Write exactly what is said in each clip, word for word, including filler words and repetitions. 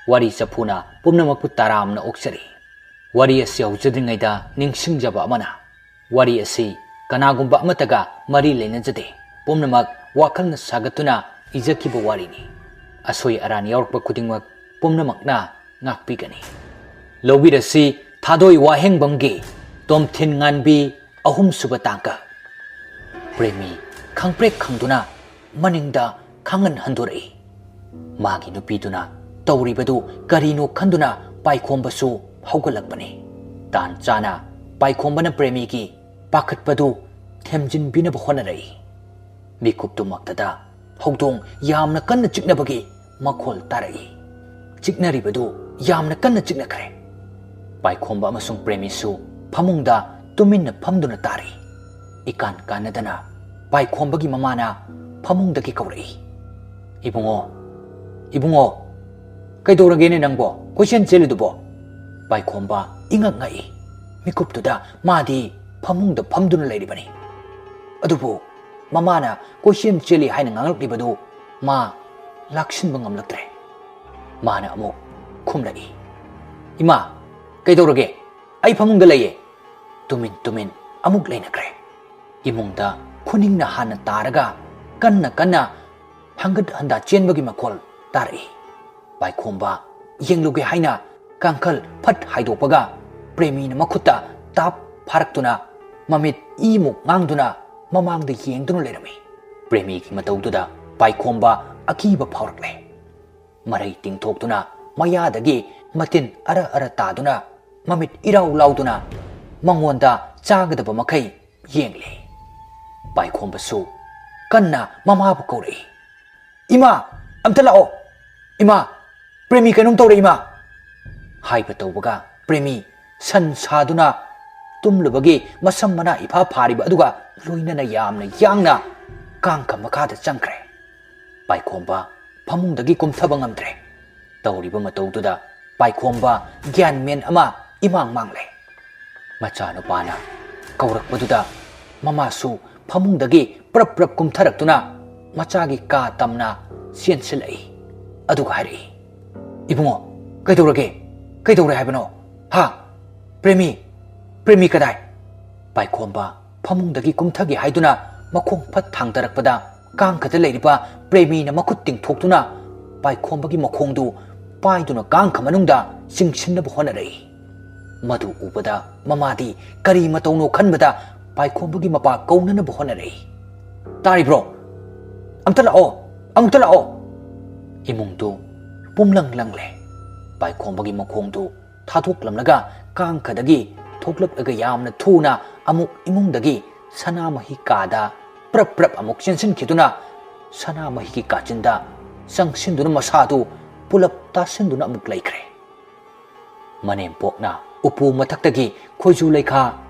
ꯋꯥꯔꯤ ꯆꯐꯨꯅ ꯄꯨꯝꯅꯃꯛꯄꯨ ꯇꯔꯥꯝꯅ ꯑꯣꯛꯆꯔꯤ꯫ ꯋꯥꯔꯤ ꯑꯁꯤ ꯍꯧꯖꯗ꯭ꯔꯤꯉꯩꯗ ꯅꯤꯡꯁꯤꯡꯖꯕ ꯑꯃꯅ, ꯋꯥꯔꯤ ꯑꯁꯤ ꯀꯅꯥꯒꯨꯝꯕ ꯑꯃꯠꯇꯒ ꯃꯔꯤ ꯂꯩꯅꯖꯗꯦ꯫ ꯄꯨꯝꯅꯃꯛ ꯋꯥꯈꯜꯅ ꯁꯥꯒꯠꯇꯨꯅ ꯏꯖꯈꯤꯕ ꯋꯥꯔꯤꯅꯤ꯫ ꯑꯁꯣꯏ ꯑꯔꯥꯟ ꯌꯥꯎꯔꯛꯄ ꯈꯨꯗꯤꯡꯃꯛ ꯄꯨꯝꯅꯃꯛꯅ ꯉꯥꯛꯄꯤꯒꯅꯤ꯫ ꯂꯧꯕꯤꯔꯁꯤ ꯊꯥꯗꯣꯏ ꯋꯥꯍꯦꯡꯕꯝꯒꯤ ꯇꯣꯝꯊꯤꯟ ꯉꯥꯟꯕꯤ ꯑꯍꯨꯝꯁꯨꯕ ꯇꯥꯡꯀꯛ꯫ ꯄ꯭ꯔꯦꯃꯤ ꯈꯪꯄ꯭ꯔꯦꯛ ꯈꯪꯗꯨꯅ ꯃꯅꯤꯡꯗ ꯈꯪꯍꯟ ꯍꯟꯗꯣꯔꯛꯏ꯫ ꯃꯥꯒꯤ ꯅꯨꯄꯤꯗꯨꯅ ꯇꯧꯔꯤꯕꯗꯨ ꯀꯔꯤꯅꯣ ꯈꯟꯗꯨꯅ ꯄꯥꯏꯈꯣꯝꯕꯁꯨ ꯍꯧꯒꯠꯂꯛꯄꯅꯤ꯫ ꯇꯥꯟ ꯆꯥꯅ ꯄꯥꯏꯈꯣꯝꯕꯅ ꯄ꯭ꯔꯦꯃꯤꯒꯤ ꯄꯥꯈꯠꯄꯗꯨ ꯊꯦꯝꯖꯤꯟꯕꯤꯅꯕ ꯍꯣꯠꯅꯔꯛꯏ꯫ ꯃꯤꯀꯨꯞꯇꯨꯃꯛꯇꯗ ꯍꯧꯗꯣꯡ ꯌꯥꯝꯅ ꯀꯟꯅ ꯆꯤꯛꯅꯕꯒꯤ ꯃꯈꯣꯜ ꯇꯥꯔꯛꯏ꯫ ꯆꯤꯛꯅꯔꯤꯕꯗꯨ ꯌꯥꯝꯅ ꯀꯟꯅ ꯆꯤꯛꯅꯈ꯭ꯔꯦ꯫ ꯄꯥꯏꯈꯣꯝꯕ ꯑꯃꯁꯨꯡ ꯄ꯭ꯔꯦꯃꯤꯁꯨ ꯐꯃꯨꯡꯗ ꯇꯨꯃꯤꯟꯅ ꯐꯝꯗꯨꯅ ꯇꯥꯔꯤ꯫ ꯏꯀꯥꯟ ꯀꯥꯟꯅꯗꯅ ꯄꯥꯏꯈꯣꯝꯕꯒꯤ ꯃꯃꯥꯅ ꯐꯃꯨꯡꯗꯒꯤ ꯀꯧꯔꯛꯏ, "ꯏꯕꯨꯡꯉꯣ, ꯏꯕꯨꯡꯉꯣ, ꯀꯩꯗꯧꯔꯒꯦꯅꯦ ꯅꯪꯕꯣ? ꯀꯣꯏꯆꯦꯟ ꯆꯦꯜꯂꯤꯗꯨꯕꯣ?" ꯄꯥꯏꯈꯣꯝꯕ ꯏꯉꯛ ꯉꯛꯏ꯫ ꯃꯤꯀꯨꯞꯇꯨꯗ ꯃꯥꯗꯤ ꯐꯃꯨꯡꯗ ꯐꯝꯗꯨꯅ ꯂꯩꯔꯤꯕꯅꯤ꯫ ꯑꯗꯨꯕꯨ ꯃꯃꯥꯅ ꯀꯣꯏꯆꯦꯟ ꯆꯦꯜꯂꯤ ꯍꯥꯏꯅ ꯉꯥꯡꯂꯛꯂꯤꯕꯗꯨ ꯃꯥ ꯂꯥꯛꯁꯤꯟꯕ ꯉꯝꯂꯛꯇ꯭ꯔꯦ꯫ ꯃꯥꯅ ꯑꯃꯨꯛ ꯈꯨꯝꯂꯛꯏ, "ꯏꯃꯥ, ꯀꯩꯗꯧꯔꯒꯦ? ꯑꯩ ꯐꯃꯨꯡꯗ ꯂꯩꯌꯦ꯫" ꯇꯨꯃꯤꯟ ꯇꯨꯃꯤꯟ ꯑꯃꯨꯛ ꯂꯩꯅꯈ꯭ꯔꯦ꯫ ꯏꯃꯨꯡꯗ ꯈꯨꯅꯤꯡꯅ ꯍꯥꯟꯅ ꯇꯥꯔꯒ ꯀꯟꯅ ꯀꯟꯅ ꯍꯪꯒꯠ ꯍꯟꯗꯥ ꯆꯦꯟꯕꯒꯤ ꯃꯈꯣꯜ ꯇꯥꯔꯛꯏ꯫ ꯄꯥꯏꯈꯣꯝꯕ ꯌꯦꯡꯂꯨꯒꯦ ꯍꯥꯏꯅ ꯀꯥꯡꯈꯜ ꯐꯠ ꯍꯥꯏꯗꯣꯛꯄꯒ ꯄ꯭ꯔꯦꯃꯤꯅ ꯃꯈꯨꯠꯇ ꯇꯥꯞ ꯐꯥꯔꯛꯇꯨꯅ ꯃꯃꯤꯠ ꯏꯃꯨꯛ ꯉꯥꯡꯗꯨꯅ ꯃꯃꯥꯡꯗ ꯌꯦꯡꯗꯨꯅ ꯂꯩꯔꯝꯃꯤ꯫ ꯄ꯭ꯔꯦꯃꯤꯒꯤ ꯃꯇꯧꯗꯨꯗ ꯄꯥꯏꯈꯣꯝꯕ ꯑꯀꯤꯕ ꯐꯥꯎꯔꯛꯂꯦ꯫ ꯃꯔꯩ ꯇꯤꯡꯊꯣꯛꯇꯨꯅ ꯃꯌꯥꯗꯒꯤ ꯃꯇꯤꯟ ꯑꯔ ꯑꯔ ꯇꯥꯗꯨꯅ ꯃꯃꯤꯠ ꯏꯔꯥꯎ ꯂꯥꯎꯗꯨꯅ ꯃꯉꯣꯟꯗ ꯆꯥꯒꯗꯕ ꯃꯈꯩ ꯌꯦꯡꯂꯤ꯫ ꯄꯥꯏꯈꯣꯝꯕꯁꯨ ꯀꯟꯅ ꯃꯃꯥꯕꯨ ꯀꯧꯔꯛꯏ, "ꯏꯃꯥ, ꯑꯝꯇ ꯂꯥꯛꯑꯣ꯫ ꯏꯃꯥ, ꯄ꯭ꯔꯦꯃꯤ ꯀꯩꯅꯣꯝ ꯇꯧꯔꯦ, ꯏꯃꯥ!" ꯍꯥꯏꯕ ꯇꯧꯕꯒ ꯄ꯭ꯔꯦꯃꯤ ꯁꯟ ꯁꯥꯗꯨꯅ ꯇꯨꯝꯂꯨꯕꯒꯤ ꯃꯁꯝ ꯃꯅꯥ ꯏꯐꯥ ꯐꯥꯔꯤꯕ ꯑꯗꯨꯒ ꯂꯣꯏꯅꯅ ꯌꯥꯝꯅ ꯌꯥꯡꯅ ꯀꯥꯡꯈ ꯃꯈꯥꯗ ꯆꯪꯈ꯭ꯔꯦ꯫ ꯄꯥꯏꯈꯣꯝꯕ ꯐꯃꯨꯡꯗꯒꯤ ꯀꯨꯝꯊꯕ ꯉꯝꯗ꯭ꯔꯦ꯫ ꯇꯧꯔꯤꯕ ꯃꯇꯧꯗꯨꯗ ꯄꯥꯏꯈꯣꯝꯕ ꯒ꯭ꯌꯥꯟ ꯃꯦꯟ ꯑꯃ ꯏꯃꯥꯡ ꯃꯥꯡꯂꯦ꯫ ꯃꯆꯥꯅꯨꯄꯥꯅ ꯀꯧꯔꯛꯄꯗꯨꯗ ꯃꯃꯥꯁꯨ ꯐꯃꯨꯡꯗꯒꯤ ꯄ꯭ꯔꯞ ꯄ꯭ꯔꯞ ꯀꯨꯝꯊꯔꯛꯇꯨꯅ ꯃꯆꯥꯒꯤ ꯀꯥ ꯇꯝꯅ ꯆꯦꯟꯁꯤꯜꯂꯛꯏ꯫ ꯑꯗꯨꯒ ꯍꯥꯏꯔꯛꯏ, "ꯏꯕꯨꯡꯉꯣ, ꯀꯩꯗꯧꯔꯒꯦ? ꯀꯩꯗꯧꯔꯦ ꯍꯥꯏꯕꯅꯣ? ꯍꯥ? ꯄ꯭ꯔꯦꯃꯤ, ꯄ꯭ꯔꯦꯃꯤ ꯀꯗꯥꯏ?" ꯄꯥꯏꯈꯣꯝꯕ ꯐꯃꯨꯡꯗꯒꯤ ꯀꯨꯝꯊꯒꯦ ꯍꯥꯏꯗꯨꯅ ꯃꯈꯣꯡ ꯐꯠ ꯊꯥꯡꯗꯔꯛꯄꯗ, ꯀꯥꯡꯈꯗ ꯂꯩꯔꯤꯕ ꯄ꯭ꯔꯦꯃꯤꯅ ꯃꯈꯨꯠ ꯇꯤꯡꯊꯣꯛꯇꯨꯅ ꯄꯥꯏꯈꯣꯝꯕꯒꯤ ꯃꯈꯣꯡꯗꯨ ꯄꯥꯏꯗꯨꯅ ꯀꯥꯡꯈ ꯃꯅꯨꯡꯗ ꯆꯤꯡꯁꯤꯟꯅꯕ ꯍꯣꯠꯅꯔꯛꯏ꯫ ꯃꯗꯨ ꯎꯕꯗ ꯃꯃꯥꯗꯤ ꯀꯔꯤ ꯃꯇꯧꯅꯣ ꯈꯟꯕꯗ ꯄꯥꯏꯈꯣꯝꯕꯒꯤ ꯃꯄꯥ ꯀꯧꯅꯅꯕ ꯍꯣꯠꯅꯔꯛꯏ꯫ "ꯇꯥꯔꯤꯕ꯭ꯔꯣ? ꯑꯝꯇ ꯂꯥꯛꯑꯣ! ꯑꯃꯨꯛꯇ ꯂꯥꯛꯑꯣ!" ꯏꯃꯨꯡꯗꯨ ꯄꯨꯝꯂꯪ ꯂꯪꯂꯦ꯫ ꯄꯥꯏꯈꯣꯝꯕꯒꯤ ꯃꯈꯣꯡꯗꯨ ꯊꯥꯗꯣꯛꯂꯝꯂꯒ ꯀꯥꯡꯈꯗꯒꯤ ꯊꯣꯛꯂꯛꯂꯒ ꯌꯥꯝꯅ ꯊꯨꯅ ꯑꯃꯨꯛ ꯏꯃꯨꯡꯗꯒꯤ ꯁꯅꯥꯃꯍꯤ ꯀꯥꯗ ꯄ꯭ꯔꯞ ꯄ꯭ꯔꯞ ꯑꯃꯨꯛ ꯆꯦꯟꯁꯤꯟꯈꯤꯗꯨꯅ ꯁꯅꯥꯃꯍꯤꯒꯤ ꯀꯥꯆꯤꯟꯗ ꯆꯪꯁꯤꯟꯗꯨꯅ ꯃꯁꯥꯗꯨ ꯄꯨꯂꯞ ꯇꯥꯁꯤꯟꯗꯨꯅ ꯑꯃꯨꯛ ꯂꯩꯈ꯭ꯔꯦ꯫ ꯃꯅꯦꯝꯄꯣꯛꯅ ꯎꯄꯨ ꯃꯊꯛꯇꯒꯤ ꯈꯣꯏꯖꯨ ꯂꯩꯈꯥ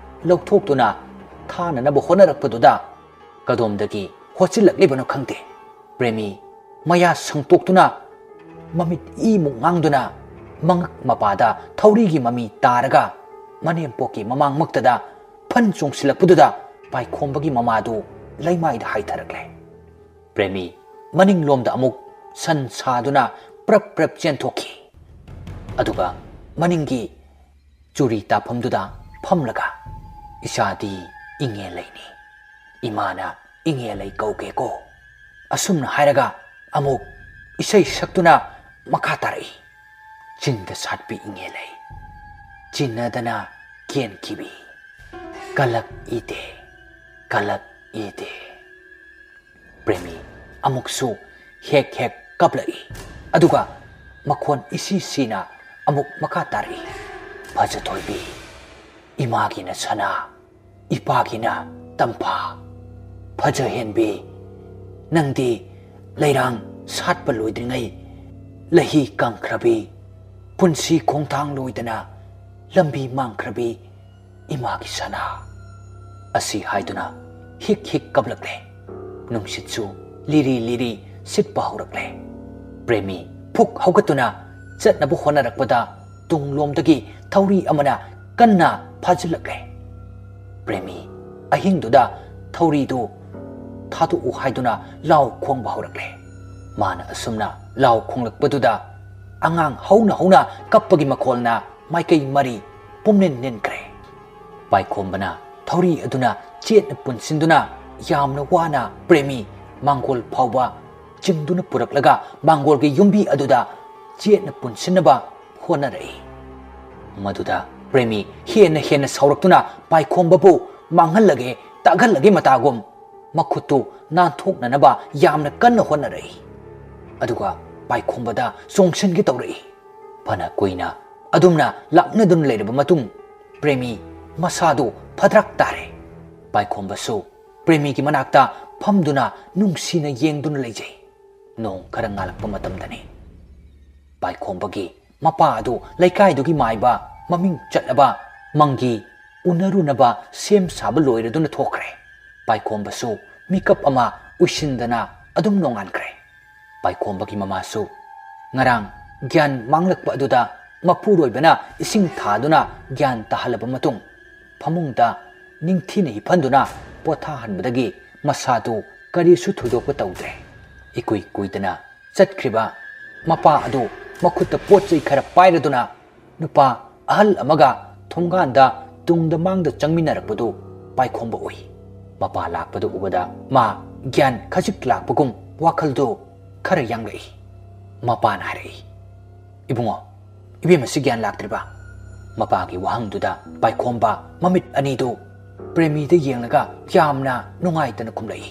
ꯂꯧꯊꯣꯛꯇꯨꯅ ꯊꯥꯅꯅꯕ ꯍꯣꯠꯅꯔꯛꯄꯗꯨꯗ ꯀꯗꯣꯝꯗꯒꯤ ꯍꯣꯠꯆꯤꯜꯂꯛꯂꯤꯕꯅꯣ ꯈꯪꯗꯦ, ꯄ꯭ꯔꯦꯃꯤ ꯃꯌꯥ ꯁꯪꯇꯣꯛꯇꯨꯅ ꯃꯃꯤꯠ ꯏꯃꯨꯛ ꯉꯥꯡꯗꯨꯅ ꯃꯉꯛ ꯃꯄꯥꯗ ꯊꯧꯔꯤꯒꯤ ꯃꯃꯤ ꯇꯥꯔꯒ ꯃꯅꯦꯝꯄꯣꯛꯀꯤ ꯃꯃꯥꯡꯃꯛꯇꯗ ꯐꯟ ꯆꯣꯡꯁꯤꯜꯂꯛꯄꯗꯨꯗ ꯄꯥꯏꯈꯣꯝꯕꯒꯤ ꯃꯃꯥꯗꯨ ꯂꯩꯃꯥꯏꯗ ꯍꯥꯏꯊꯔꯛꯂꯦ꯫ ꯄ꯭ꯔꯦꯃꯤ ꯃꯅꯤꯡꯂꯣꯝꯗ ꯑꯃꯨꯛ ꯁꯟ ꯁꯥꯗꯨꯅ ꯄ꯭ꯔꯞ ꯄ꯭ꯔꯞ ꯆꯦꯟꯊꯣꯛꯈꯤ꯫ ꯑꯗꯨꯒ ꯃꯅꯤꯡꯒꯤ ꯆꯨꯔꯤ ꯇꯥꯐꯝꯗꯨꯗ ꯐꯝꯂꯒ, "ꯏꯆꯥꯗꯤ ꯏꯉꯦꯜꯂꯩꯅꯤ꯫ ꯏꯃꯥꯅ ꯏꯉꯦꯜꯂꯩ ꯀꯧꯒꯦꯀꯣ?" ꯑꯁꯨꯝꯅ ꯍꯥꯏꯔꯒ ꯑꯃꯨꯛ ꯏꯁꯩ ꯁꯛꯇꯨꯅ ꯃꯈꯥ ꯇꯥꯔꯛꯏ꯫ "ꯆꯤꯟꯗ ꯁꯥꯠꯄꯤ ꯏꯉꯦꯜꯂꯩ, ꯆꯤꯟꯅꯗꯅ ꯀꯦꯟꯈꯤꯕꯤ, ꯀꯂꯛ ꯏꯗꯦ, ꯀꯂꯛ ꯏꯗꯦ"꯫ ꯄ꯭ꯔꯦꯃꯤ ꯑꯃꯨꯛꯁꯨ ꯍꯦꯛ ꯍꯦꯛ ꯀꯞꯂꯛꯏ꯫ ꯑꯗꯨꯒ ꯃꯈꯣꯟ ꯏꯁꯤ ꯁꯤꯅ ꯑꯃꯨꯛ ꯃꯈꯥ ꯇꯥꯔꯛꯏ꯫ "ꯐꯖꯊꯣꯏꯕꯤ, ꯏꯃꯥꯒꯤꯅ ꯁꯅꯥ, ꯏꯄꯥꯒꯤꯅ ꯇꯝꯐꯥ꯫ ꯐꯖꯍꯦꯟꯕꯤ, ꯅꯪꯗꯤ ꯂꯩꯔꯥꯡ ꯁꯥꯠꯄ ꯂꯣꯏꯗ꯭ꯔꯤꯉꯩ ꯂꯩꯍꯤ ꯀꯪꯈ꯭ꯔꯕꯤ, ꯄꯨꯟꯁꯤ ꯈꯣꯡꯊꯥꯡ ꯂꯣꯏꯗꯅ ꯂꯝꯕꯤ ꯃꯥꯡꯈ꯭ꯔꯕꯤ ꯏꯃꯥꯒꯤ ꯁꯅꯥ"꯫ ꯑꯁꯤ ꯍꯥꯏꯗꯨꯅ ꯍꯤꯛ ꯍꯤꯛ ꯀꯞꯂꯛꯂꯦ꯫ ꯅꯨꯡꯁꯤꯠꯁꯨ ꯂꯤꯔꯤ ꯂꯤꯔꯤ ꯁꯤꯠꯄ ꯍꯧꯔꯛꯂꯦ꯫ ꯄ꯭ꯔꯦꯃꯤ ꯐꯨꯛ ꯍꯧꯒꯠꯇꯨꯅ ꯆꯠꯅꯕ ꯍꯣꯠꯅꯔꯛꯄꯗ ꯇꯨꯡꯂꯣꯝꯗꯒꯤ ꯊꯧꯔꯤ ꯑꯃꯅ ꯀꯟꯅ ꯐꯥꯖꯤꯜꯂꯛꯂꯦ꯫ ꯄ꯭ꯔꯦꯃꯤ ꯑꯍꯤꯡꯗꯨꯗ ꯊꯧꯔꯤꯗꯨ ꯊꯥꯗꯣꯛꯎ ꯍꯥꯏꯗꯨꯅ ꯂꯥꯎ ꯈꯣꯡꯕ ꯍꯧꯔꯛꯂꯦ꯫ ꯃꯥꯅ ꯑꯁꯨꯝꯅ ꯂꯥꯎ ꯈꯣꯡꯂꯛꯄꯗꯨꯗ ꯑꯉꯥꯡ ꯍꯧꯅ ꯍꯧꯅ ꯀꯞꯄꯒꯤ ꯃꯈꯣꯜꯅ ꯃꯥꯏꯀꯩ ꯃꯔꯤ ꯄꯨꯝꯅꯤꯟ ꯅꯤꯟꯈ꯭ꯔꯦ꯫ ꯄꯥꯏꯈꯣꯝꯕꯅ ꯊꯧꯔꯤ ꯑꯗꯨꯅ ꯆꯦꯠꯅ ꯄꯨꯟꯁꯤꯟꯗꯨꯅ ꯌꯥꯝꯅ ꯋꯥꯅ ꯄ꯭ꯔꯦꯃꯤ ꯃꯥꯡꯒꯣꯜ ꯐꯥꯎꯕ ꯆꯤꯡꯗꯨꯅ ꯄꯨꯔꯛꯂꯒ ꯃꯥꯡꯒꯣꯜꯒꯤ ꯌꯨꯝꯕꯤ ꯑꯗꯨꯗ ꯆꯦꯠꯅ ꯄꯨꯟꯁꯤꯟꯅꯕ ꯍꯣꯠꯅꯔꯛꯏ꯫ ꯃꯗꯨꯗ ꯄ꯭ꯔꯦꯃꯤ ꯍꯦꯟꯅ ꯍꯦꯟꯅ ꯁꯥꯎꯔꯛꯇꯨꯅ ꯄꯥꯏꯈꯣꯝꯕꯕꯨ ꯃꯥꯡꯍꯜꯂꯒꯦ, ꯇꯥꯛꯍꯜꯂꯒꯦ ꯃꯇꯥꯒꯨꯝ ꯃꯈꯨꯠꯇꯨ ꯅꯥꯟꯊꯣꯛꯅꯅꯕ ꯌꯥꯝꯅ ꯀꯟꯅ ꯍꯣꯠꯅꯔꯛꯏ꯫ ꯑꯗꯨꯒ ꯄꯥꯏꯈꯣꯝꯕꯗ ꯆꯣꯡꯁꯤꯟꯒꯦ ꯇꯧꯔꯛꯏ꯫ ꯐꯅ ꯀꯨꯏꯅ ꯑꯗꯨꯝꯅ ꯂꯥꯛꯅꯗꯨꯅ ꯂꯩꯔꯕ ꯃꯇꯨꯡ ꯄ꯭ꯔꯦꯃꯤ ꯃꯁꯥꯗꯨ ꯐꯗ꯭ꯔꯛ ꯇꯥꯔꯦ꯫ ꯄꯥꯏꯈꯣꯝꯕꯁꯨ ꯄ꯭ꯔꯦꯃꯤꯒꯤ ꯃꯅꯥꯛꯇ ꯐꯝꯗꯨꯅ ꯅꯨꯡꯁꯤꯅ ꯌꯦꯡꯗꯨꯅ ꯂꯩꯖꯩ꯫ ꯅꯣꯡ ꯈꯔ ꯉꯥꯜꯂꯛꯄ ꯃꯇꯝꯗꯅꯤ꯫ ꯄꯥꯏꯈꯣꯝꯕꯒꯤ ꯃꯄꯥ ꯑꯗꯨ ꯂꯩꯀꯥꯏꯗꯨꯒꯤ ꯃꯥꯏꯕ ꯃꯃꯤꯡ ꯆꯠꯂꯕ ꯃꯪꯒꯤ ꯎꯅꯔꯨꯅꯕ ꯁꯦꯝ ꯁꯥꯕ ꯂꯣꯏꯔꯗꯨꯅ ꯊꯣꯛꯈ꯭ꯔꯦ꯫ ꯄꯥꯏꯈꯣꯝꯕꯁꯨ ꯃꯤꯀꯞ ꯑꯃ ꯎꯏꯁꯤꯟꯗꯅ ꯑꯗꯨꯝ ꯅꯣꯡꯉꯥꯟꯈ꯭ꯔꯦ꯫ ꯄꯥꯏꯈꯣꯝꯕꯒꯤ ꯃꯃꯥꯁꯨ ꯉꯔꯥꯡ ꯒ꯭ꯌꯥꯟ ꯃꯥꯡꯂꯛꯄ ꯑꯗꯨꯗ ꯃꯄꯨꯔꯣꯏꯕꯅ ꯏꯁꯤꯡ ꯊꯥꯗꯨꯅ ꯒ꯭ꯌꯥꯟ ꯇꯥꯍꯜꯂꯕ ꯃꯇꯨꯡ ꯐꯃꯨꯡꯗ ꯅꯤꯡꯊꯤꯅ ꯍꯤꯞꯍꯟꯗꯨꯅ ꯄꯣꯊꯥꯍꯟꯕꯗꯒꯤ ꯃꯁꯥꯗꯨ ꯀꯔꯤꯁꯨ ꯊꯣꯏꯗꯣꯛꯄ ꯇꯧꯗ꯭ꯔꯦ꯫ ꯏꯀꯨꯏ ꯀꯨꯏꯗꯅ ꯆꯠꯈ꯭ꯔꯤꯕ ꯃꯄꯥ ꯑꯗꯨ ꯃꯈꯨꯠꯇ ꯄꯣꯠ ꯆꯩ ꯈꯔ ꯄꯥꯏꯔꯗꯨꯅ ꯅꯨꯄꯥ ꯑꯍꯜ ꯑꯃꯒ ꯊꯣꯡꯒꯥꯟꯗ ꯇꯨꯡꯗ ꯃꯥꯡꯗ ꯆꯪꯃꯤꯟꯅꯔꯛꯄꯗꯨ ꯄꯥꯏꯈꯣꯝꯕ ꯎꯏ꯫ ꯃꯄꯥ ꯂꯥꯛꯄꯗꯨ ꯎꯕꯗ ꯃꯥ ꯒ꯭ꯌꯥꯟ ꯈꯖꯤꯛ ꯂꯥꯛꯄꯒꯨꯝ ꯋꯥꯈꯜꯗꯨ ꯈꯔ ꯌꯥꯡꯂꯛꯏ꯫ ꯃꯄꯥꯅ ꯍꯥꯏꯔꯛꯏ, "ꯏꯕꯨꯡꯉꯣ, ꯏꯕꯦꯝꯃꯁꯤ ꯒ꯭ꯌꯥꯟ ꯂꯥꯛꯇ꯭ꯔꯤꯕ?" ꯃꯄꯥꯒꯤ ꯋꯥꯍꯪꯗꯨꯗ ꯄꯥꯏꯈꯣꯝꯕ ꯃꯃꯤꯠ ꯑꯅꯤꯗꯨ ꯄ꯭ꯔꯦꯃꯤꯗ ꯌꯦꯡꯂꯒ ꯌꯥꯝꯅ ꯅꯨꯡꯉꯥꯏꯇꯅ ꯈꯨꯝꯂꯛꯏ,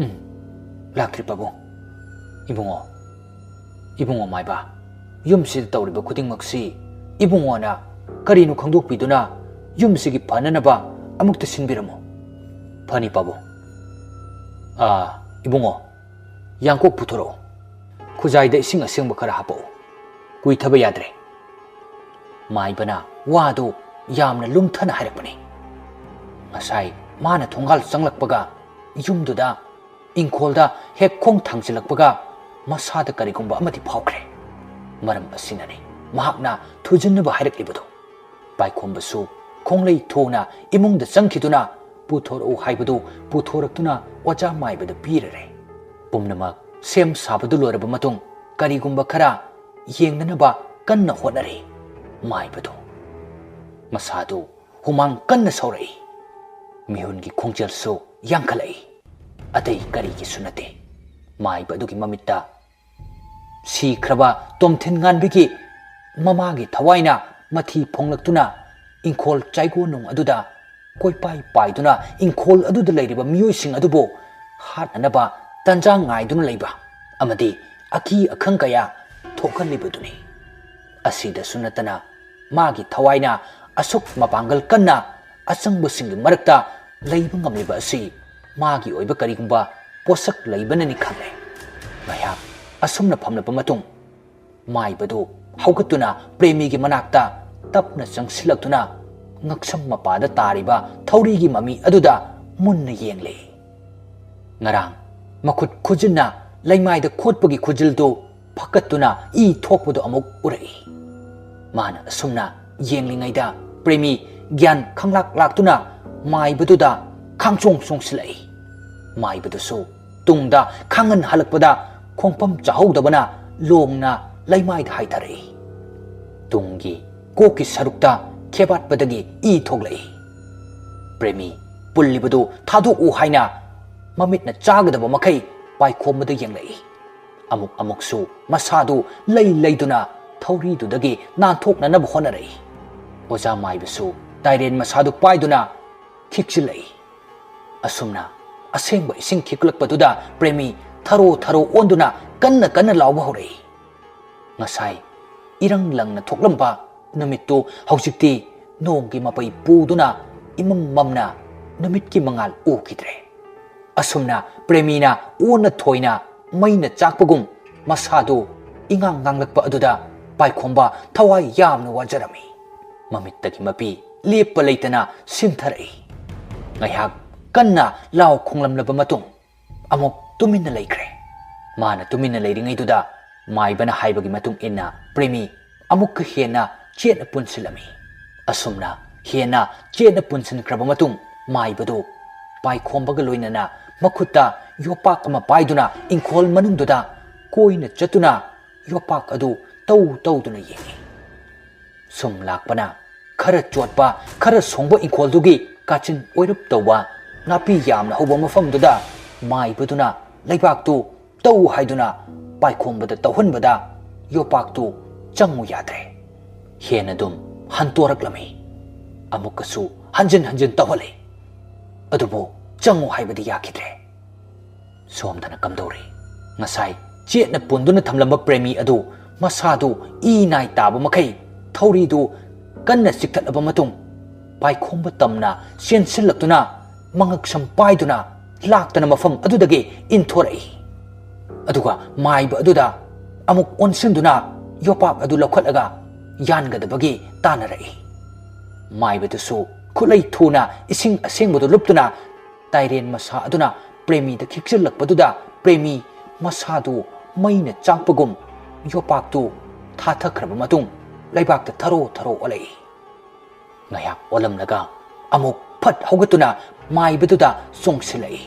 "ꯎꯝ, ꯂꯥꯛꯇ꯭ꯔꯤ ꯄꯥꯕꯨꯡ꯫ ꯏꯕꯨꯡꯉꯣ, ꯏꯕꯨꯡꯉꯣ ꯃꯥꯏꯕ, ꯌꯨꯝꯁꯤꯗ ꯇꯧꯔꯤꯕ ꯈꯨꯗꯤꯡꯃꯛꯁꯤ ꯏꯕꯨꯡꯉꯣꯅ ꯀꯔꯤꯅꯣ ꯈꯪꯗꯣꯛꯄꯤꯗꯨꯅ ꯌꯨꯝꯁꯤꯒꯤ ꯐꯅꯅꯕ ꯑꯃꯨꯛꯇ ꯁꯤꯟꯕꯤꯔꯝꯃꯨ꯫" "ꯐꯅꯤ ꯄꯥꯕꯨꯡ꯫ ꯑꯥ, ꯏꯕꯨꯡꯉꯣ, ꯌꯥꯡꯀꯣꯛ ꯄꯨꯊꯣꯔꯛꯎ꯫ ꯈꯨꯖꯥꯏꯗ ꯏꯁꯤꯡ ꯑꯁꯦꯡꯕ ꯈꯔ ꯍꯥꯄꯛꯎ꯫ ꯀꯨꯏꯊꯕ ꯌꯥꯗ꯭ꯔꯦ꯫" ꯃꯥꯏꯕꯅ ꯋꯥꯗꯨ ꯌꯥꯝꯅ ꯂꯨꯝꯊꯅ ꯍꯥꯏꯔꯛꯄꯅꯤ꯫ ꯉꯁꯥꯏ ꯃꯥꯅ ꯊꯣꯡꯒꯥꯜ ꯆꯪꯂꯛꯄꯒ ꯌꯨꯝꯗꯨꯗ ꯏꯪꯈꯣꯜꯗ ꯍꯦꯛ ꯈꯣꯡ ꯊꯥꯡꯖꯤꯜꯂꯛꯄꯒ ꯃꯁꯥꯗ ꯀꯔꯤꯒꯨꯝꯕ ꯑꯃꯗꯤ ꯐꯥꯎꯈ꯭ꯔꯦ꯫ ꯃꯔꯝ ꯑꯁꯤꯅꯅꯤ ꯃꯍꯥꯛꯅ ꯊꯨꯖꯤꯟꯅꯕ ꯍꯥꯏꯔꯛꯂꯤꯕꯗꯨ꯫ ꯄꯥꯏꯈꯣꯝꯕꯁꯨ ꯈꯣꯡꯂꯩ ꯊꯨꯅ ꯏꯃꯨꯡꯗ ꯆꯪꯈꯤꯗꯨꯅ ꯄꯨꯊꯣꯔꯛꯎ ꯍꯥꯏꯕꯗꯨ ꯄꯨꯊꯣꯔꯛꯇꯨꯅ ꯑꯣꯖꯥ ꯃꯥꯏꯕꯗ ꯄꯤꯔꯔꯦ꯫ ꯄꯨꯝꯅꯃꯛ ꯁꯦꯝ ꯁꯥꯕꯗꯨ ꯂꯣꯏꯔꯕ ꯃꯇꯨꯡ ꯀꯔꯤꯒꯨꯝꯕ ꯈꯔ ꯌꯦꯡꯅꯅꯕ ꯀꯟꯅ ꯍꯣꯠꯅꯔꯤ꯫ ꯃꯥꯏꯕꯗꯨ ꯃꯁꯥꯗꯨ ꯍꯨꯃꯥꯡ ꯀꯟꯅ ꯁꯧꯔꯛꯏ꯫ ꯃꯤꯍꯨꯟꯒꯤ ꯈꯣꯡꯖꯦꯜꯁꯨ ꯌꯥꯡꯈꯠꯂꯛꯏ꯫ ꯑꯇꯩ ꯀꯔꯤꯒꯤꯁꯨ ꯅꯠꯇꯦ, ꯃꯥꯏꯕ ꯑꯗꯨꯒꯤ ꯃꯃꯤꯠꯇ ꯁꯤꯈ꯭ꯔꯕ ꯇꯣꯝꯊꯤꯟ ꯉꯥꯟꯕꯤꯒꯤ ꯃꯃꯥꯒꯤ ꯊꯋꯥꯏꯅ ꯃꯊꯤ ꯐꯣꯡꯂꯛꯇꯨꯅ ꯏꯪꯈꯣꯜ ꯆꯥꯏꯒꯣꯅꯨꯡ ꯑꯗꯨꯗ ꯀꯣꯏꯄꯥꯏ ꯄꯥꯏꯗꯨꯅ ꯏꯪꯈꯣꯜ ꯑꯗꯨꯗ ꯂꯩꯔꯤꯕ ꯃꯤꯑꯣꯏꯁꯤꯡ ꯑꯗꯨꯕꯨ ꯍꯥꯠꯅꯅꯕ ꯇꯥꯟꯖꯥ ꯉꯥꯏꯗꯨꯅ ꯂꯩꯕ ꯑꯃꯗꯤ ꯑꯀꯤ ꯑꯈꯪ ꯀꯌꯥ ꯊꯣꯛꯍꯜꯂꯤꯕꯗꯨꯅꯤ꯫ ꯑꯁꯤꯗꯁꯨ ꯅꯠꯇꯅ ꯃꯥꯒꯤ ꯊꯋꯥꯏꯅ ꯑꯁꯨꯛ ꯃꯄꯥꯡꯒꯜ ꯀꯟꯅ ꯑꯆꯪꯕꯁꯤꯡꯒꯤ ꯃꯔꯛꯇ ꯂꯩꯕ ꯉꯝꯂꯤꯕ ꯑꯁꯤ ꯃꯥꯒꯤ ꯑꯣꯏꯕ ꯀꯔꯤꯒꯨꯝꯕ ꯄꯣꯠꯁꯛ ꯂꯩꯕꯅꯅꯤ ꯈꯜꯂꯦ꯫ ꯉꯥꯏꯍꯥꯛ ꯑꯁꯨꯝꯅ ꯐꯝꯂꯕ ꯃꯇꯨꯡ ꯃꯥꯏꯕꯗꯨ ꯍꯧꯒꯠꯇꯨꯅ ꯄ꯭ꯔꯦꯃꯤꯒꯤ ꯃꯅꯥꯛꯇ ꯇꯞꯅ ꯆꯪꯁꯤꯜꯂꯛꯇꯨꯅ ꯉꯛꯁꯝ ꯃꯄꯥꯗ ꯇꯥꯔꯤꯕ ꯊꯧꯔꯤꯒꯤ ꯃꯃꯤ ꯑꯗꯨꯗ ꯃꯨꯟꯅ ꯌꯦꯡꯂꯦ꯫ ꯉꯔꯥꯡ ꯃꯈꯨꯠ ꯈꯨꯖꯤꯟꯅ ꯂꯩꯃꯥꯏꯗ ꯈꯣꯠꯄꯒꯤ ꯈꯨꯖꯤꯜꯗꯨ ꯐꯀꯠꯇꯨꯅ ꯏ ꯊꯣꯛꯄꯗꯨ ꯑꯃꯨꯛ ꯎꯔꯛꯏ꯫ ꯃꯥꯅ ꯑꯁꯨꯝꯅ ꯌꯦꯡꯂꯤꯉꯩꯗ ꯄ꯭ꯔꯦꯃꯤ ꯒ꯭ꯌꯥꯟ ꯈꯪꯂꯥꯛ ꯂꯥꯛꯇꯨꯅ ꯃꯥꯏꯕꯗꯨꯗ ꯈꯥꯡꯆꯣꯡ ꯆꯣꯡꯁꯤꯜꯂꯛꯏ꯫ ꯃꯥꯏꯕꯗꯨꯁꯨ ꯇꯨꯡꯗ ꯈꯥꯡꯍꯟ ꯍꯜꯂꯛꯄꯗ ꯈꯣꯡꯐꯝ ꯆꯥꯍꯧꯗꯕꯅ ꯂꯣꯡꯅ ꯂꯩꯃꯥꯏꯗ ꯍꯥꯏꯊꯔꯛꯏ꯫ ꯇꯨꯡꯒꯤ ꯀꯣꯛꯀꯤ ꯁꯔꯨꯛꯇ ꯈꯦꯕꯥꯠꯄꯗꯒꯤ ꯏ ꯊꯣꯛꯂꯛꯏ꯫ ꯄ꯭ꯔꯦꯃꯤ ꯄꯨꯜꯂꯤꯕꯗꯨ ꯊꯥꯗꯣꯛꯎ ꯍꯥꯏꯅ ꯃꯃꯤꯠꯅ ꯆꯥꯒꯗꯕ ꯃꯈꯩ ꯄꯥꯏꯈꯣꯝꯕꯗ ꯌꯦꯡꯂꯛꯏ꯫ ꯑꯃꯨꯛ ꯑꯃꯨꯛꯁꯨ ꯃꯁꯥꯗꯨ ꯂꯩ ꯂꯩꯗꯨꯅ ꯊꯧꯔꯤꯗꯨꯗꯒꯤ ꯅꯥꯟꯊꯣꯛꯅꯅꯕ ꯍꯣꯠꯅꯔꯛꯏ꯫ ꯑꯣꯖꯥ ꯃꯥꯏꯕꯁꯨ ꯇꯥꯏꯔꯦꯟ ꯃꯁꯥꯗꯨ ꯄꯥꯏꯗꯨꯅ ꯈꯤꯛꯆꯤꯜꯂꯛꯏ꯫ ꯑꯁꯨꯝꯅ ꯑꯁꯦꯡꯕ ꯏꯁꯤꯡ ꯈꯤꯛꯂꯛꯄꯗꯨꯗ ꯄ꯭ꯔꯦꯃꯤ ꯊꯔꯣ ꯊꯔꯣ ꯑꯣꯟꯗꯨꯅ ꯀꯟꯅ ꯀꯟꯅ ꯂꯥꯎꯕ ꯍꯧꯔꯛꯏ꯫ ꯉꯁꯥꯏ ꯏꯔꯪ ꯂꯪꯅ ꯊꯣꯛꯂꯝꯕ ꯅꯨꯃꯤꯠꯇꯨ ꯍꯧꯖꯤꯛꯇꯤ ꯅꯣꯡꯒꯤ ꯃꯄꯩ ꯄꯨꯗꯨꯅ ꯏꯃꯝ ꯃꯝꯅ ꯅꯨꯃꯤꯠꯀꯤ ꯃꯉꯥꯜ ꯎꯈꯤꯗ꯭ꯔꯦ꯫ ꯑꯁꯨꯝꯅ ꯄ꯭ꯔꯦꯃꯤꯅ ꯑꯣꯟꯅ ꯊꯣꯏꯅ ꯃꯩꯅ ꯆꯥꯛꯄꯒꯨꯝ ꯃꯁꯥꯗꯨ ꯏꯉꯥꯡ ꯉꯥꯡꯂꯛꯄ ꯑꯗꯨꯗ ꯄꯥꯏꯈꯣꯝꯕ ꯊꯋꯥꯏ ꯌꯥꯝꯅ ꯋꯥꯖꯔꯝꯃꯤ꯫ ꯃꯃꯤꯠꯇꯒꯤ ꯃꯄꯤ ꯂꯦꯞꯄ ꯂꯩꯇꯅ ꯁꯤꯟꯊꯔꯛꯏ꯫ ꯉꯥꯏꯍꯥꯛ ꯀꯟꯅ ꯂꯥꯎ ꯈꯣꯡꯂꯝꯂꯕ ꯃꯇꯨꯡ ꯑꯃꯨꯛ ꯇꯨꯃꯤꯟꯅ ꯂꯩꯈ꯭ꯔꯦ꯫ ꯃꯥꯅ ꯇꯨꯃꯤꯟꯅ ꯂꯩꯔꯤꯉꯩꯗꯨꯗ ꯃꯥꯏꯕꯅ ꯍꯥꯏꯕꯒꯤ ꯃꯇꯨꯡ ꯏꯟꯅ ꯄ꯭ꯔꯦꯃꯤ ꯑꯃꯨꯛꯀ ꯍꯦꯟꯅ ꯆꯦꯠꯅ ꯄꯨꯟꯁꯤꯜꯂꯝꯃꯤ꯫ ꯑꯁꯨꯝꯅ ꯍꯦꯟꯅ ꯆꯦꯠꯅ ꯄꯨꯟꯁꯤꯟꯈ꯭ꯔꯕ ꯃꯇꯨꯡ ꯃꯥꯏꯕꯗꯨ ꯄꯥꯏꯈꯣꯝꯕꯒ ꯂꯣꯏꯅꯅ ꯃꯈꯨꯠꯇ ꯌꯣꯄꯥꯛ ꯑꯃ ꯄꯥꯏꯗꯨꯅ ꯏꯪꯈꯣꯜ ꯃꯅꯨꯡꯗꯨꯗ ꯀꯣꯏꯅ ꯆꯠꯇꯨꯅ ꯌꯣꯄꯥꯛ ꯑꯗꯨ ꯇꯧ ꯇꯧꯗꯨꯅ ꯌꯦꯡꯏ꯫ ꯁꯨꯝ ꯂꯥꯛꯄꯅ ꯈꯔ ꯆꯣꯠꯄ, ꯈꯔ ꯁꯣꯡꯕ ꯏꯪꯈꯣꯜꯗꯨꯒꯤ ꯀꯥꯆꯤꯟ ꯑꯣꯏꯔꯞ ꯇꯧꯕ ꯅꯥꯄꯤ ꯌꯥꯝꯅ ꯍꯧꯕ ꯃꯐꯝꯗꯨꯗ ꯃꯥꯏꯕꯗꯨꯅ ꯂꯩꯕꯥꯛꯇꯨ ꯇꯧ ꯍꯥꯏꯗꯨꯅ ꯄꯥꯏꯈꯣꯝꯕꯗ ꯇꯧꯍꯟꯕꯗ ꯌꯣꯄꯥꯛꯇꯨ ꯆꯪꯉꯨ ꯌꯥꯗ꯭ꯔꯦ꯫ ꯍꯦꯟꯅ ꯑꯗꯨꯝ ꯍꯟꯇꯣꯔꯛꯂꯝꯃꯤ꯫ ꯑꯃꯨꯛꯀꯁꯨ ꯍꯟꯖꯤꯟ ꯍꯟꯖꯤꯟ ꯇꯧꯍꯜꯂꯤ꯫ ꯑꯗꯨꯕꯨ ꯆꯪꯉꯨ ꯍꯥꯏꯕꯗꯤ ꯌꯥꯈꯤꯗ꯭ꯔꯦ꯫ ꯁꯣꯝꯗꯅ ꯀꯝꯗꯧꯔꯤ? ꯉꯁꯥꯏ ꯆꯦꯠꯅ ꯄꯨꯟꯗꯨꯅ ꯊꯝꯂꯝꯕ ꯄ꯭ꯔꯦꯃꯤ ꯑꯗꯨ ꯃꯁꯥꯗꯨ ꯏ ꯅꯥꯏ ꯇꯥꯕ ꯃꯈꯩ ꯊꯧꯔꯤꯗꯨ ꯀꯟꯅ ꯆꯤꯛꯊꯠꯂꯕ ꯃꯇꯨꯡ, ꯄꯥꯏꯈꯣꯝꯕ ꯇꯝꯅ ꯆꯦꯟꯁꯤꯜꯂꯛꯇꯨꯅ ꯃꯉꯛꯁꯝ ꯄꯥꯏꯗꯨꯅ ꯂꯥꯛꯇꯅ ꯃꯐꯝ ꯑꯗꯨꯗꯒꯤ ꯏꯟꯊꯣꯔꯛꯏ꯫ ꯑꯗꯨꯒ ꯃꯥꯏꯕ ꯑꯗꯨꯗ ꯑꯃꯨꯛ ꯑꯣꯟꯁꯤꯟꯗꯨꯅ ꯌꯣꯄꯥꯛ ꯑꯗꯨ ꯂꯧꯈꯠꯂꯒ ꯌꯥꯟꯒꯗꯕꯒꯤ ꯇꯥꯟꯅꯔꯛꯏ꯫ ꯃꯥꯏꯕꯗꯨꯁꯨ ꯈꯨꯠꯂꯩ ꯊꯨꯅ ꯏꯁꯤꯡ ꯑꯁꯦꯡꯕꯗꯨ ꯂꯨꯞꯇꯨꯅ ꯇꯥꯏꯔꯦꯟ ꯃꯁꯥ ꯑꯗꯨꯅ ꯄ꯭ꯔꯦꯃꯤꯗ ꯈꯤꯛꯆꯤꯜꯂꯛꯄꯗꯨꯗ ꯄ꯭ꯔꯦꯃꯤ ꯃꯁꯥꯗꯨ ꯃꯩꯅ ꯆꯥꯛꯄꯒꯨꯝ ꯌꯣꯄꯥꯛꯇꯨ ꯊꯥꯊꯈ꯭ꯔꯕ ꯃꯇꯨꯡ ꯂꯩꯕꯥꯛꯇ ꯊꯔꯣ ꯊꯔꯣ ꯑꯣꯜꯂꯛꯏ꯫ ꯉꯥꯏꯍꯥꯛ ꯑꯣꯜꯂꯝꯂꯒ ꯑꯃꯨꯛ ꯐꯠ ꯍꯧꯒꯠꯇꯨꯅ ꯃꯥꯏꯕꯗꯨꯗ ꯆꯣꯡꯁꯤꯜꯂꯛꯏ꯫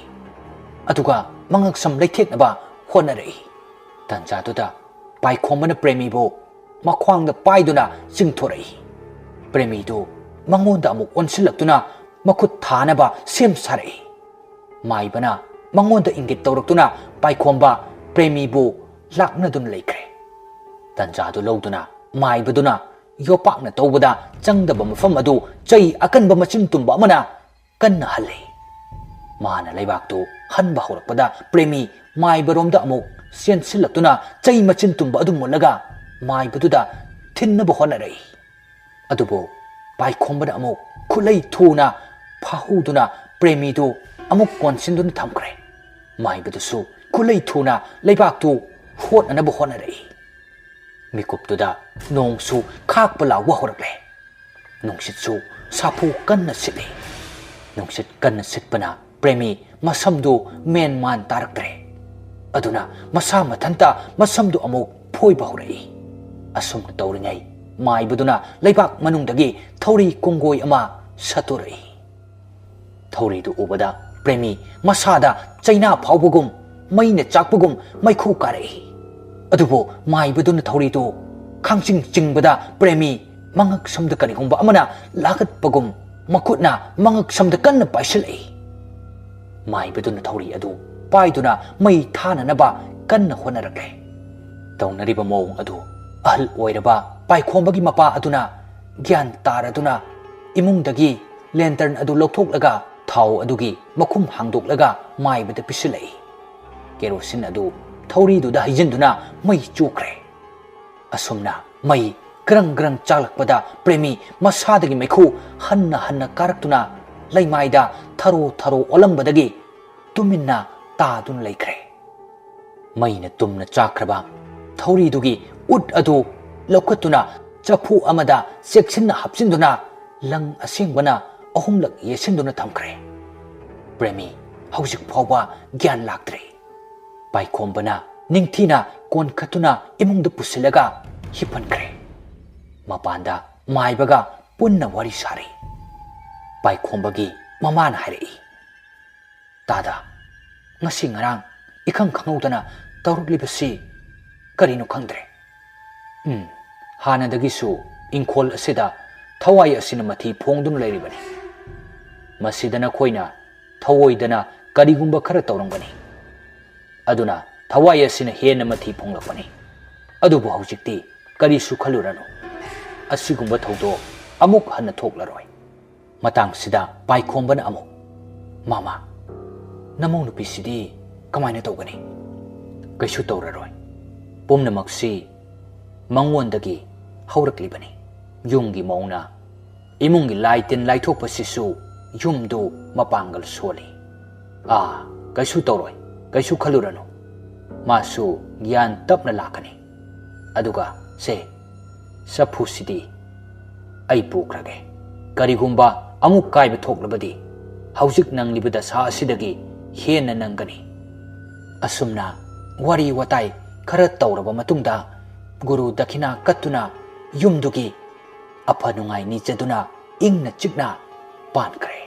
ꯑꯗꯨꯒ ꯃꯉꯛꯁꯝ ꯂꯩꯊꯦꯛꯅꯕ ꯍꯣꯠꯅꯔꯛꯏ꯫ ꯇꯟꯖꯥꯗꯨꯗ ꯄꯥꯏꯈꯣꯝꯕꯅ ꯄ꯭ꯔꯦꯃꯤꯕꯨ ꯃꯈ꯭ꯋꯥꯡꯗ ꯄꯥꯏꯗꯨꯅ ꯆꯤꯡꯊꯣꯔꯛꯏ꯫ ꯄ꯭ꯔꯦꯃꯤꯗꯨ ꯃꯉꯣꯟꯗ ꯑꯃꯨꯛ ꯑꯣꯟꯁꯤꯜꯂꯛꯇꯨꯅ ꯃꯈꯨꯠ ꯊꯥꯅꯕ ꯁꯦꯝ ꯁꯥꯔꯛꯏ꯫ ꯃꯥꯏꯕꯅ ꯃꯉꯣꯟꯗ ꯏꯪꯒꯤꯠ ꯇꯧꯔꯛꯇꯨꯅ ꯄꯥꯏꯈꯣꯝꯕ ꯄ꯭ꯔꯦꯃꯤꯕꯨ ꯂꯥꯛꯅꯗꯨꯅ ꯂꯩꯈ꯭ꯔꯦ꯫ ꯇꯟꯖꯥꯗꯨ ꯂꯧꯗꯨꯅ ꯃꯥꯏꯕꯗꯨꯅ ꯌꯣꯄꯥꯛꯅ ꯇꯧꯕꯗ ꯆꯪꯗꯕ ꯃꯐꯝ ꯑꯗꯨ ꯆꯩ ꯑꯀꯟꯕ ꯃꯆꯤꯟ ꯇꯨꯝꯕ ꯑꯃꯅ ꯀꯟꯅ ꯍꯜꯂꯤ꯫ ꯃꯥꯅ ꯂꯩꯕꯥꯛꯇꯨ ꯍꯟꯕ ꯍꯧꯔꯛꯄꯗ ꯄ꯭ꯔꯦꯃꯤ ꯃꯥꯏꯕꯔꯣꯝꯗ ꯑꯃꯨꯛ ꯆꯦꯟꯁꯤꯜꯂꯛꯇꯨꯅ ꯆꯩ ꯃꯆꯤꯟ ꯇꯨꯝꯕ ꯑꯗꯨ ꯃꯨꯜꯂꯒ ꯃꯥꯏꯕꯗꯨꯗ ꯊꯤꯟꯅꯕ ꯍꯣꯠꯅꯔꯛꯏ꯫ ꯑꯗꯨꯕꯨ ꯄꯥꯏꯈꯣꯝꯕꯅ ꯑꯃꯨꯛ ꯈꯨꯠꯂꯩ ꯊꯨꯅ ꯐꯥꯍꯧꯗꯨꯅ ꯄ꯭ꯔꯦꯃꯤꯗꯨ ꯑꯃꯨꯛ ꯀꯣꯟꯁꯤꯟꯗꯨꯅ ꯊꯝꯈ꯭ꯔꯦ꯫ ꯃꯥꯏꯕꯗꯨꯁꯨ ꯈꯨꯠꯂꯩ ꯊꯨꯅ ꯂꯩꯕꯥꯛꯇꯨ ꯍꯣꯠꯅꯅꯕ ꯍꯣꯠꯅꯔꯛꯏ꯫ ꯃꯤꯀꯨꯞꯇꯨꯗ ꯅꯣꯡꯁꯨ ꯈꯥꯛꯄ ꯂꯥꯎꯕ ꯍꯧꯔꯛꯂꯦ꯫ ꯅꯨꯡꯁꯤꯠꯁꯨ ꯁꯥꯐꯨ ꯀꯟꯅ ꯁꯤꯠꯂꯤ꯫ ꯅꯨꯡꯁꯤꯠ ꯀꯟꯅ ꯁꯤꯠꯄꯅ ꯄ꯭ꯔꯦꯃꯤ ꯃꯁꯝꯗꯨ ꯃꯦꯟ ꯃꯥꯟ ꯇꯥꯔꯛꯇ꯭ꯔꯦ꯫ ꯑꯗꯨꯅ ꯃꯁꯥ ꯃꯊꯟꯇ ꯃꯁꯝꯗꯨ ꯑꯃꯨꯛ ꯐꯣꯏꯕ ꯍꯧꯔꯛꯏ꯫ ꯑꯁꯨꯝꯅ ꯇꯧꯔꯤꯉꯩ ꯃꯥꯏꯕꯗꯨꯅ ꯂꯩꯕꯥꯛ ꯃꯅꯨꯡꯗꯒꯤ ꯊꯧꯔꯤ ꯀꯣꯡꯒꯣꯏ ꯑꯃ ꯁꯠꯇꯣꯔꯛꯏ꯫ ꯊꯧꯔꯤꯗꯨ ꯎꯕꯗ ꯄ꯭ꯔꯦꯃꯤ ꯃꯁꯥꯗ ꯆꯩꯅꯥ ꯐꯥꯎꯕꯒꯨꯝ, ꯃꯩꯅ ꯆꯥꯛꯄꯒꯨꯝ ꯃꯩꯈꯨ ꯀꯥꯔꯛꯏ꯫ ꯑꯗꯨꯕꯨ ꯃꯥꯏꯕꯗꯨꯅ ꯊꯧꯔꯤꯗꯨ ꯈꯥꯡꯆꯤꯡ ꯆꯤꯡꯕꯗ ꯄ꯭ꯔꯦꯃꯤ ꯃꯉꯛ ꯁꯝꯗ ꯀꯔꯤꯒꯨꯝꯕ ꯑꯃꯅ ꯂꯥꯈꯠꯄꯒꯨꯝ ꯃꯈꯨꯠꯅ ꯃꯉꯛ ꯁꯝꯗ ꯀꯟꯅ ꯄꯥꯏꯁꯤꯜꯂꯛꯏ꯫ ꯃꯥꯏꯕꯗꯨꯅ ꯊꯧꯔꯤ ꯑꯗꯨ ꯄꯥꯏꯗꯨꯅ ꯃꯩ ꯊꯥꯅꯅꯕ ꯀꯟꯅ ꯍꯣꯠꯅꯔꯛꯂꯦ꯫ ꯇꯧꯅꯔꯤꯕ ꯃꯑꯣꯡ ꯑꯗꯨ ꯑꯍꯜ ꯑꯣꯏꯔꯕ ꯄꯥꯏꯈꯣꯝꯕꯒꯤ ꯃꯄꯥ ꯑꯗꯨꯅ ꯒ꯭ꯌꯥꯟ ꯇꯥꯔꯗꯨꯅ ꯏꯃꯨꯡꯗꯒꯤ ꯂꯦꯟꯇꯔꯟ ꯑꯗꯨ ꯂꯧꯊꯣꯛꯂꯒ ꯊꯥꯎ ꯑꯗꯨꯒꯤ ꯃꯈꯨꯝ ꯍꯥꯡꯗꯣꯛꯂꯒ ꯃꯥꯏꯕꯗ ꯄꯤꯁꯤꯜꯂꯛꯏ꯫ ꯀꯦꯔꯣꯁꯤꯟ ꯑꯗꯨ ꯊꯧꯔꯤꯗꯨꯗ ꯍꯩꯖꯤꯟꯗꯨꯅ ꯃꯩ ꯆꯨꯈ꯭ꯔꯦ꯫ ꯑꯁꯨꯝꯅ ꯃꯩ ꯒ꯭ꯔꯪ ꯒ꯭ꯔꯪ ꯆꯥꯛꯂꯛꯄꯗ ꯄ꯭ꯔꯦꯃꯤ ꯃꯁꯥꯗꯒꯤ ꯃꯩꯈꯨ ꯍꯟꯅ ꯍꯟꯅ ꯀꯥꯔꯛꯇꯨꯅ ꯂꯩꯃꯥꯏꯗ ꯊꯔꯣ ꯊꯔꯣ ꯑꯣꯜꯂꯝꯕꯗꯒꯤ ꯇꯨꯃꯤꯟꯅ ꯇꯥꯗꯨꯅ ꯂꯩꯈ꯭ꯔꯦ꯫ ꯃꯩꯅ ꯇꯨꯝꯅ ꯆꯥꯛꯈ꯭ꯔꯕ ꯊꯧꯔꯤꯗꯨꯒꯤ ꯎꯠ ꯑꯗꯨ ꯂꯧꯈꯠꯇꯨꯅ ꯆꯐꯨ ꯑꯃꯗ ꯆꯦꯛꯁꯤꯟꯅ ꯍꯥꯞꯆꯤꯟꯗꯨꯅ ꯂꯪ ꯑꯁꯦꯡꯕꯅ ꯑꯍꯨꯝꯂꯛ ꯌꯦꯠꯁꯤꯟꯗꯨꯅ ꯊꯝꯈ꯭ꯔꯦ꯫ ꯄ꯭ꯔꯦꯃꯤ ꯍꯧꯖꯤꯛ ꯐꯥꯎꯕ ꯒ꯭ꯌꯥꯟ ꯂꯥꯛꯇ꯭ꯔꯤ꯫ ꯄꯥꯏꯈꯣꯝꯕꯅ ꯅꯤꯡꯊꯤꯅ ꯀꯣꯟꯈꯠꯇꯨꯅ ꯏꯃꯨꯡꯗ ꯄꯨꯁꯤꯜꯂꯒ ꯍꯤꯞꯍꯟꯈ꯭ꯔꯦ꯫ ꯃꯄꯥꯟꯗ ꯃꯥꯏꯕꯒ ꯄꯨꯟꯅ ꯋꯥꯔꯤ ꯁꯥꯔꯤ꯫ ꯄꯥꯏꯈꯣꯝꯕꯒꯤ ꯃꯃꯥꯅ ꯍꯥꯏꯔꯛꯏ, "ꯇꯥꯗ, ꯉꯁꯤ ꯉꯔꯥꯡ ꯏꯈꯪ ꯈꯪꯍꯧꯗꯅ ꯇꯧꯔꯛꯂꯤꯕꯁꯤ ꯀꯔꯤꯅꯣ ꯈꯪꯗ꯭ꯔꯦ꯫ ꯎꯝ, ꯍꯥꯟꯅꯗꯒꯤꯁꯨ ꯏꯪꯈꯣꯜ ꯑꯁꯤꯗ ꯊꯋꯥꯏ ꯑꯁꯤꯅ ꯃꯊꯤ ꯐꯣꯡꯗꯨꯅ ꯂꯩꯔꯤꯕꯅꯤ꯫ ꯃꯁꯤꯗ ꯅꯈꯣꯏꯅ ꯊꯧꯑꯣꯏꯗꯅ ꯀꯔꯤꯒꯨꯝꯕ ꯈꯔ ꯇꯧꯔꯝꯒꯅꯤ꯫ ꯑꯗꯨꯅ ꯊꯋꯥꯏ ꯑꯁꯤꯅ ꯍꯦꯟꯅ ꯃꯊꯤ ꯐꯣꯡꯂꯛꯄꯅꯤ꯫ ꯑꯗꯨꯕꯨ ꯍꯧꯖꯤꯛꯇꯤ ꯀꯔꯤꯁꯨ ꯈꯜꯂꯨꯔꯅꯨ꯫ ꯑꯁꯤꯒꯨꯝꯕ ꯊꯧꯗꯣꯛ ꯑꯃꯨꯛ ꯍꯟꯅ ꯊꯣꯛꯂꯔꯣꯏ꯫" ꯃꯇꯥꯡꯁꯤꯗ ꯄꯥꯏꯈꯣꯝꯕꯅ ꯑꯃꯨꯛ, "ꯃꯃꯥ, ꯅꯃꯧ ꯅꯨꯄꯤꯁꯤꯗꯤ ꯀꯃꯥꯏꯅ ꯇꯧꯒꯅꯤ?" "ꯀꯩꯁꯨ ꯇꯧꯔꯔꯣꯏ꯫ ꯄꯨꯝꯅꯃꯛꯁꯤ ꯃꯉꯣꯟꯗꯒꯤ ꯍꯧꯔꯛꯂꯤꯕꯅꯤ꯫ ꯌꯨꯝꯒꯤ ꯃꯧꯅ ꯏꯃꯨꯡꯒꯤ ꯂꯥꯏ ꯇꯤꯟ ꯂꯥꯏꯊꯣꯛꯄꯁꯤꯁꯨ ꯌꯨꯝꯗꯨ ꯃꯄꯥꯡꯒꯜ ꯁꯣꯜꯂꯤ꯫ ꯑꯥ, ꯀꯩꯁꯨ ꯇꯧꯔꯣꯏ, ꯀꯩꯁꯨ ꯈꯜꯂꯨꯔꯅꯨ꯫ ꯃꯥꯁꯨ ꯒ꯭ꯌꯥꯟ ꯇꯞꯅ ꯂꯥꯛꯀꯅꯤ꯫ ꯑꯗꯨꯒ ꯁꯦ, ꯆꯐꯨꯁꯤꯗꯤ ꯑꯩ ꯄꯨꯈ꯭ꯔꯒꯦ꯫ ꯀꯔꯤꯒꯨꯝꯕ ꯑꯃꯨꯛ ꯀꯥꯏꯕ ꯊꯣꯛꯂꯕꯗꯤ ꯍꯧꯖꯤꯛ ꯅꯪꯂꯤꯕ ꯗꯁꯥ ꯑꯁꯤꯗꯒꯤ ꯍꯦꯟꯅ ꯅꯪꯒꯅꯤ꯫" ꯑꯁꯨꯝꯅ ꯋꯥꯔꯤ ꯋꯥꯇꯥꯏ ꯈꯔ ꯇꯧꯔꯕ ꯃꯇꯨꯡꯗ ꯒꯨꯔꯨ ꯗꯈꯤꯅꯥ ꯀꯠꯇꯨꯅ ꯌꯨꯝꯗꯨꯒꯤ ꯑꯐ ꯅꯨꯡꯉꯥꯏ ꯅꯤꯖꯗꯨꯅ ꯏꯪꯅ ꯆꯤꯛꯅ ꯄꯥꯟꯈ꯭ꯔꯦ꯫